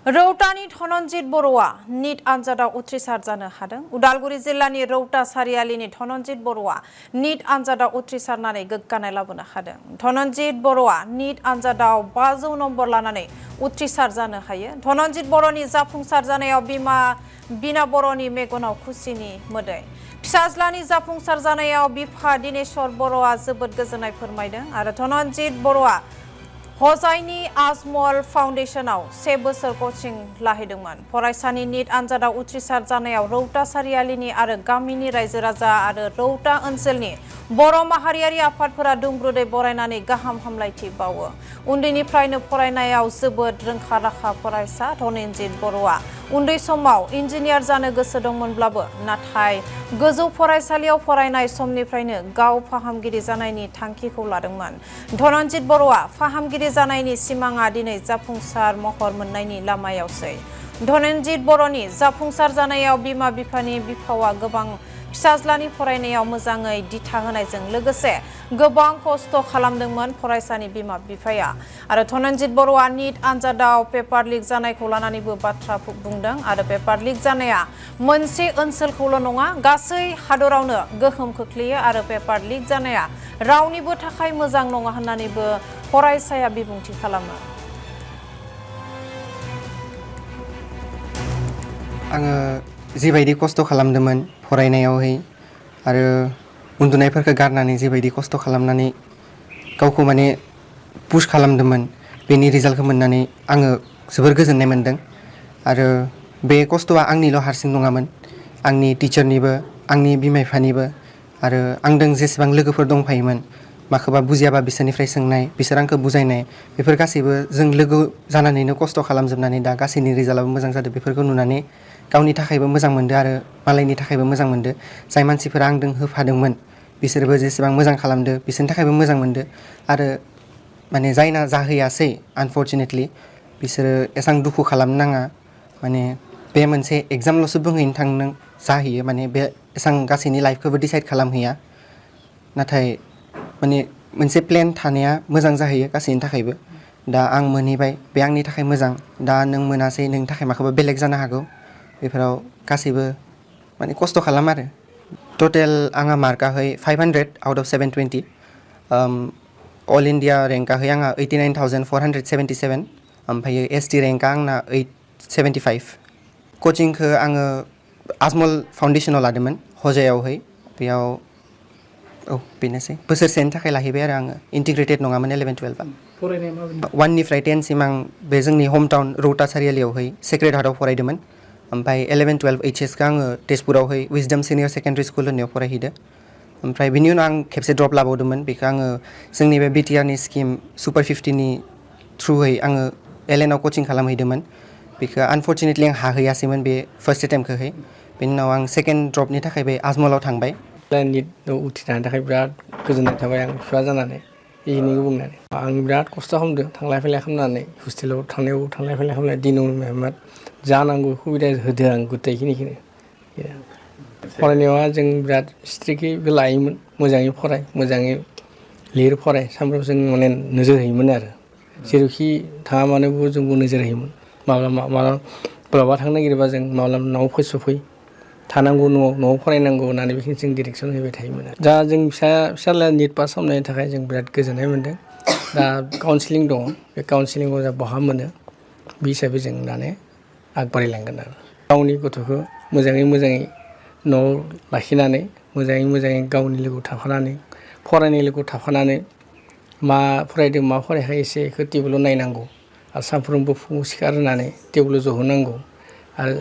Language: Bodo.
रौतानि धननजित बर'आ नीट आनजादाव उथ्रिसार जानो हादों। उदालगुरि जिल्लानि रौता सारियालिनि धननजित बर'आ नीट आनजादाव उथ्रिसारनानै गोग्गानाय लाबोनो हादों। धननजित बर'आ नीट आनजादाव 500 नम्बर लानानै उथ्रिसार जानो हायो। धननजित बर'नि जाफुंसार जानायाव बिमा बिना बर'नि मेगनाव खुसिनि मोदै। फिसाज्लानि जाफुंसार जानायाव बिफा दिनेश्वर बर'आ जोबोद गोजोननाय फोरमायदों आरो धननजित बर'आ हजाइनि आजमल फाउन्डेसनाव 1 बोसोर कचिं लाहैदोंमोन। फरायसानि नीट आनजादाव उथ्रिसार जानायाव रौता सारियालिनि आरो गामिनि रायजो राजा आरो रौता ओनसोलनि बर' माहारियारि आफादफोरा दुंब्रुदै बरायनानै गाहाम हामलायथि बावो। उन्दैनिफ्रायनो फरायनायाव जोबोद रोंखा राखा फरायसा धननजित बर'आ उन्दै समाव इन्जिनियार जानो गोसो दंमोनब्लाबो नाथाय गोजौ फरायसालियाव फरायनाय समनिफ्रायनो गाव फाहामगिरि जानायनि थांखिखौ लादोंमोन। धननजित बर'आ फाहामगिरि जानायनि सिमाङा दिनै जाफुंसार महर मोननायनि लामायावसै। धननजित बर'नि जाफुंसार जानायाव बिमा बिफानि बिफावा गोबां फिसाज्लानि फरायनायाव मोजाङै दिथा होनायजों लोगोसे गोबां खस्थ' खालामदोंमोन फरायसानि बिमा बिफाया। आरो धननजित बर'आ नीट आनजादाव पेपार लिक जानायखौ लानानैबो बाथ्रा बुंदों आरो पेपार लिक जानाया मोनसे ओनसोलखौल' नङा गासै हादरावनो गोहोम खोख्लैयो आरो पेपार लिक जानाया रावनिबो थाखाय मोजां नङा होननानैबो फरायसाया बिबुंथि खालामो। आङो जिबायदि खस्थ' खालामदोंमोन फरायनायावहाय आरो उन्दुनायफोरखौ गारनानै जिबायदि खस्थ' खालामनानै गावखौ माने पुश खालामदोंमोन बेनि रिजाल्टखौ मोननानै आङो जोबोर गोजोननाय मोन्दों। आरो बे खस्थ'आ आंनिल' हारसिं नङामोन, आंनि टिचारनिबो, आंनि बिमा बिफानिबो आरो आंदों जेसेबां लोगोफोर दंफायोमोन माखौबा बुजियाबा बिसोरनिफ्राय सोंनाय, बिसोर आंखौ बुजायनाय, बेफोर गासैबो जों लोगो जानानैनो खस्थ' खालामजोबनानै दा गासैनि रिजाल्टआबो मोजां जादों। बेफोरखौ नुनानै गावनि थाखायबो मोजां मोनदों आरो मालायनि थाखायबो मोजां मोनदों। जाय मानसिफोरा आंदों होफादोंमोन बिसोरबो जेसेबां मोजां खालामदों बिसोरनि थाखायबो मोजां मोनदों। आरो माने जायना जाहैयासै आनफर्चुनेटलि बिसोरो एसां दुखु खालामनो नाङा। माने बे मोनसे एग्जामल'सो बुंहैनो थांनो जाहैयो, माने बे एसां गासैनि लाइफखौबो डिसाइड खालामहैया। नाथाय माने मोनसे प्लेन थानाया मोजां जाहैयो गासैनि थाखायबो। दा आं मोनहैबाय बे आंनि थाखाय मोजां। दा नों मोनासै नोंनि थाखाय माखौबा बेलेग जानो हागौ। बेफोराव गासैबो माने खस्थ' खालाम आरो। टटेल आंहा मार्कआहै 500 आउट अफ 720। अल इन्डिया रेंकआहै आंहा 89,477। ओमफ्राय एसटि रेंकआ आंना 875। कचिंखौ आङो आजमल फाउन्डेसनाव लादोंमोन हजायावहाय। बेयाव बेनोसै बोसोरसेनि थाखाय लाहैबाय आरो आङो। इन्टिग्रेटेड नङामोन 11-12आ। फरायनाया माबायदि? 1निफ्राय 10सिम आं बे जोंनि हम टाउन रौता सारियालियावहाय सेक्रेड हार्टआव फरायदोंमोन। ओमफ्राय 11-12 HS-खौ आङो तेजपुरावहाय विजडम सिनियर सेकेन्डारि स्कुल होननायाव फरायहैदों। ओमफ्राय बिनि उनाव आं खेबसे ड्रप लाबावदोंमोन। बेखौ आङो जोंनि बे BTRनि स्किम सुपार 50नि थ्रुयै आङो LN आव कचिं खालामहैदोंमोन। बेखौ आनफर्चुनेटलि आं हाहैयासैमोन बे फार्स्ट एटेम्पखौहाय। बेनि उनाव आं सेकेन्ड ड्रपनि थाखाय बे आजमलाव थांबाय। निटआव उथ्रिनायनि थाखाय बिराद गोजोननाय थाबाय आं बिफा जानानै बेखिनिखौ बुंनानै। आं बिराद खस्थ' खालामदों थांलाय फैलाय खालामनानै हस्टेलाव थांनायाव थांलाय फैलाय खालामनाय दिनाव मेहमत जानांगौ सुबिदा होदों आं गथायखिनिखौनो। फरायनायाव जों बिराद स्ट्रिक्टलि लायोमोन, मोजाङै फराय मोजाङै लिर फराय सामफ्रामबो जों माने नोजोर होयोमोन आरो। जेरावखि थाङा मानोबो जोंबो नोजोर होयोमोन। माब्लाबा थांनो नागिरबा जों माब्लाबा न'आव सफै थानांगौ, न'आव फरायनांगौ होननानै बेखिनि जों डिरेक्सन होबाय थायोमोन। दा जों फिसाज्लाया निट पास खालामनायनि थाखाय जों बिराद गोजोननाय मोन्दों। दा काउन्सिलिं दङ, बे काउन्सिलिंआव जों बहा मोनो बे हिसाबै जों दाने आगबारिलांगोन आरो। गावनि गथ'खौ मोजाङै न'आव लाखिनानै मोजाङै गावनि लोगोआव थाफानानै फरायनाय लोगोआव थाफानानै मा फरायदों मा फरायाखै एसे बेखौ टेबोलाव नायनांगौ आरो सानफ्रोमबो फुङाव सिखारनानै टेबोलाव जहोनांगौ आरो